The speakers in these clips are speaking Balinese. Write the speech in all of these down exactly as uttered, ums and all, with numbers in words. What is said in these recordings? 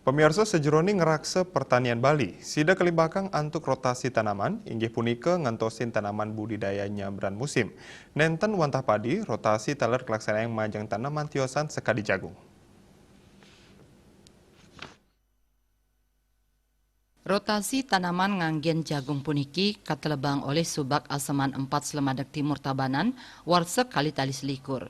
Pamiarsa, sajeroning ngraksa pertanian Bali, sida kalimbakang antuk rotasi tanaman, inggih punika ngentosin tanaman budidaya nyabran musim. Nenten wantah padi, rotasi taler kalaksanayang majeng tanaman tiosan sakadi jagung. Rotasi tanaman nganggen jagung puniki katelebang olih Subak Aseman empat Slemadeg Timur Tabanan, warsa kalih tali selikur.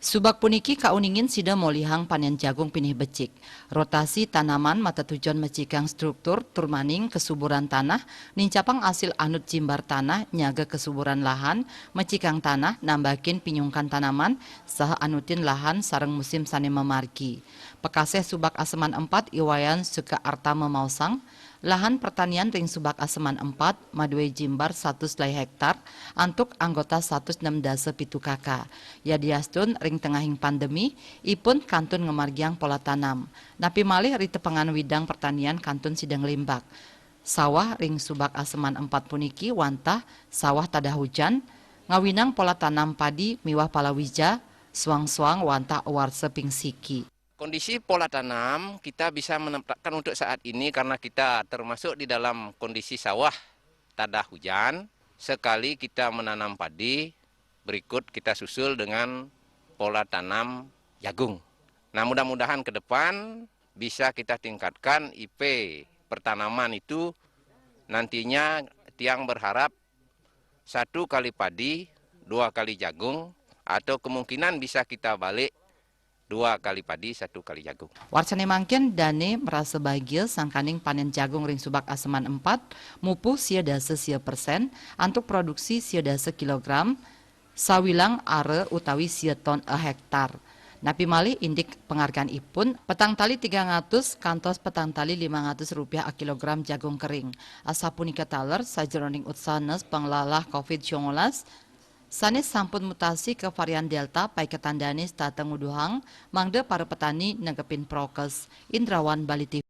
Subak puniki kauningin sida molihang panen jagung pinih becik. Rotasi tanaman matetujon mecikang struktur tur maning kesuburan tanah, nincapang asil anut jimbar tanah, nyaga kesuburan lahan, mecikang tanah, nambakin pinyungkan tanaman, saha anutin lahan sareng musim sane mamargi. Pekaseh Subak Aseman empat I Wayan Suka Artama maosang, lahan pertanian ring Subak Aseman empat madue jimbar satus lai hektar antuk anggota satus nem dasa pitu K K. Yadiastun ring tengahing pandemi, ipun kantun ngamargiang pola tanam. Napi malih ri tepengan widang pertanian kantun sida nglimbak. Sawah ring Subak Aseman empat puniki wantah sawah tadah hujan, ngawinang pola tanam padi miwah palawija, suang-suang wantah warsa ping siki. Kondisi pola tanam kita bisa menetapkan untuk saat ini karena kita termasuk di dalam kondisi sawah tadah hujan. Sekali kita menanam padi, berikut kita susul dengan pola tanam jagung. Nah, mudah-mudahan ke depan bisa kita tingkatkan I P pertanaman itu. Nantinya tiang berharap satu kali padi, dua kali jagung, atau kemungkinan bisa kita balik dua kali padi, satu kali jagung. Warsane mangkin dane marasa bagia sangkaning panen jagung ring Subak Aseman empat mupuh sia dasa sia persen antuk produksi sia dasa kilogram sawilang ara utawi sia ton a hektar. Napi malih indik pangargan ipun, petang tali tigang atus kantos petang tali limang atus rupiah a kilogram jagung kering. Asapunika taler sajeroning utsana panglalah covid sangalas, sane sampun mutasi ka varian Delta, paiketan dane setata nguduhang mangda para petani negepin prokes. Indrawan, Bali T V.